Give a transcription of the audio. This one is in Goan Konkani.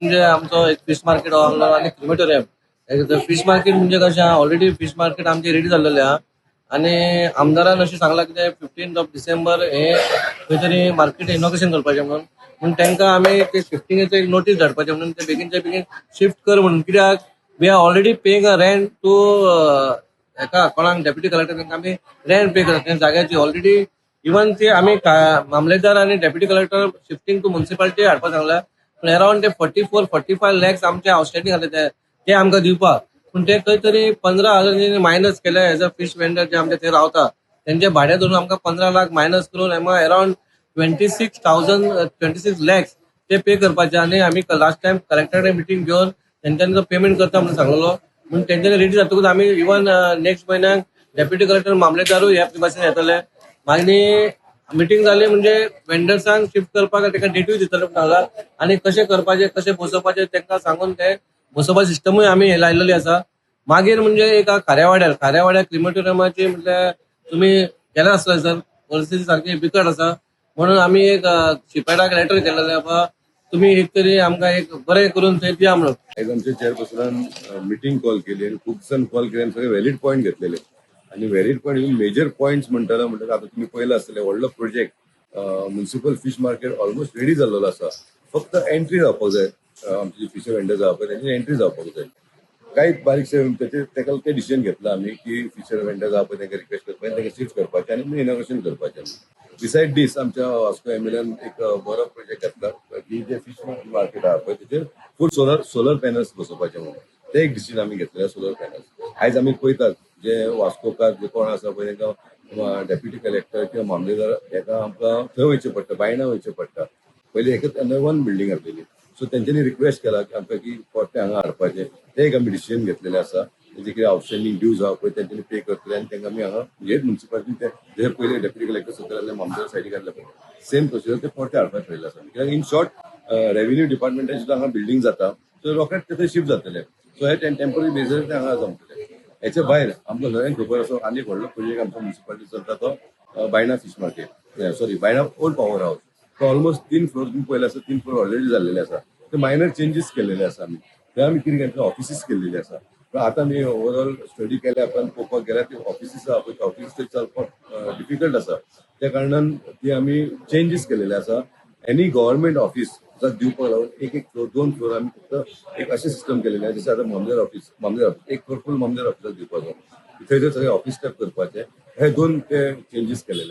म्हणजे आमचो एक फीश मार्केट आहा आनी क्रिमेटोरियम. फीश मार्केट म्हणजे कशें आहा, ऑलरेडी फीश मार्केट आमचे रेडी जाल्लेले आहा आनी आमदारान अशें सांगलां की ते 15 ऑफ डिसेंबर हे खंय तरी मार्केट इनॉग्रेशन करपाचें म्हणून. पूण तांकां आमी ते शिफ्टिंगेचे एक नोटीस धाडपाचें म्हणून, ते बेगीनच्या बेगीन शिफ्ट कर म्हणून. कित्याक we are already paying a rent to हेका कोणाक, डेप्युटी कलेक्टर, तांकां आमी रेंट पे करता त्या जाग्याची ऑलरेडी. इवन ते आमी मामलेदार आनी deputy collector shifting to municipality हाडपाक सांगला, पूण अरावंड ते 44-45 लॅक्स आमचे आउटस्टँडिंग आसले, ते ते आमकां दिवपाक. पूण ते खंय तरी 15,000 मायनस केले एज अ फीश वेंडर जे आमचे थंय रावता, तेंचे भाडें धरून आमकां 15 लाख मायनस करून आमकां around 26,000, 26 lakhs ते पे करपाचे. आनी आमी लास्ट टायम कलेक्टर कडेन मिटींग घेवन तेंच्यांनी तो पेमेंट करता म्हणून सांगलेलो. पूण तेंच्यांनी रेडी जातकूच आमी इवन नेक्स्ट म्हयन्याक डेप्युटी कलेक्टर, मामलेदारूय ह्या भाशेन येतले. मागीर मिटींग जाली म्हणजे वेंडर्सांक शिफ्ट करपाक ताका डेटूय दितले म्हणून सांगला आनी कशें करपाचें, कशें बसोवपाचें तांकां सांगून ते बसोवपाचे सिस्टमूय आमी हे लायलेली आसा. मागीर म्हणजे एक खाऱ्यावाड्यार, खाऱ्यावाड्यार क्रिमेटोरियमाची म्हटल्यार तुमी गेले आसतले सर, परिस्थिती सारकी बिकट आसा. म्हणून आमी एक शिपेडाक लेटर केलेलें, बाबा तुमी एक तरी आमकां एक बरें करून थंय दिया म्हणून. आयज आमच्या चेअरपर्सनान मिटींग कॉल केली आनी खूब दिसान कॉल केली आनी सगळे व्हॅलीड पॉयंट घेतलेले. आनी व्हॅलीड पॉयंट, मेजर पॉयंट्स म्हणटलो म्हणटकच आतां तुमी पळयलां आसतलें, व्हडलो project municipal fish market almost ready जाल्लेलो आसा. फक्त एंट्री जावपाक जाय. आमचे जे फिश वेंडर्स आहा पळय, तेंची एंट्री जावपाक जाय. कांय बारीकशे तेचे तेका ते डिसिजन घेतला आमी की फिशर वेंडर्स आहा पळय, तांकां रिक्वेस्ट करपाचें, तांकां शिफ्ट करपाचें आनी इनॉग्रेशन करपाचें. बिसायड दीस आमच्या वास्को एमएलएन एक बरो प्रोजेक्ट घेतला की जे फिश मार्केट आहा पळय, तेचेर फूल सोलर पॅनल्स बसोवपाचे म्हणून. ते एक डिसिजन आमी घेतलेले, सोलर पॅनल्स. आयज आमी पळयतात, जे वास्कोकार जे कोण आसा पळय, तांकां डेप्युटी कलेक्टर किंवा मामलेदार हेका आमकां थंय वयचें पडटा, बायणा वयचें पडटा. पयलीं एकच वन बिल्डींग आसलेली. सो तेंच्यांनी रिक्वेस्ट केला की आमकां की परते हांगा हाडपाचें. ते एक आमी डिसिजन घेतलेलें आसा. तेजे कितें आउटस्टँडींग ड्यूज आहा पळय, तेंच्यांनी पे करतले आनी तांकां आमी हांगा म्हणजे म्युन्सिपालिटीन ते जे पयले डेप्युटी कलेक्टर सकयल आसले, मामलेदार सायडीक आसले पळय, सेम प्रोसिजर ते परते हाडपाक ठरयलें आसा. कित्याक इन शॉर्ट रेव्हेन्यू डिपार्टमेंटान सुद्दां हांगा बिल्डींग जाता, सो रोखडेच ते थंय शिफ्ट जातले. सो हे टेंपररी बेजीर ते हांगा जमतले. हेच्या भायर आमकां सगळ्यांक खबर आसा, आनी एक व्हडलो प्रोजेक्ट आमच्या म्युन्सिपालिटी चलता, तो Baina fish market, sorry, Baina old power house. तो ऑलमोस्ट तीन फ्लोर तुमी पळयले आसा, तीन फ्लोर ऑलरेडी जाल्लेले आसा. ते मायनर चेंजीस केल्लेले आसा आमी. ते आमी कितें केलें, ऑफिसीस केल्लेली आसा. पण आतां आमी ओवरऑल स्टडी केल्या उपरांत पळोवपाक गेल्यार ती ऑफिसीस आहा पळय, ऑफिसीस थंय चलपाक डिफिकल्ट आसा. त्या कारणान ती आमी चेंजीस केलेले आसा. एनी गव्हर्मेंट ऑफिस दिवपाक लागून एक एक फ्लोर, दोन फ्लोर आमी फक्त एक अशें सिस्टम केलेलें आसा. जशें आतां मामलेदार ऑफिस, मामलेदार ऑफिस एक फ्लोर फूल मामलेदार ऑफिसाक दिवपाचो, थंय सगळे ऑफिस स्टाफ करपाचे. हे दोन ते चेंजीस केलेले.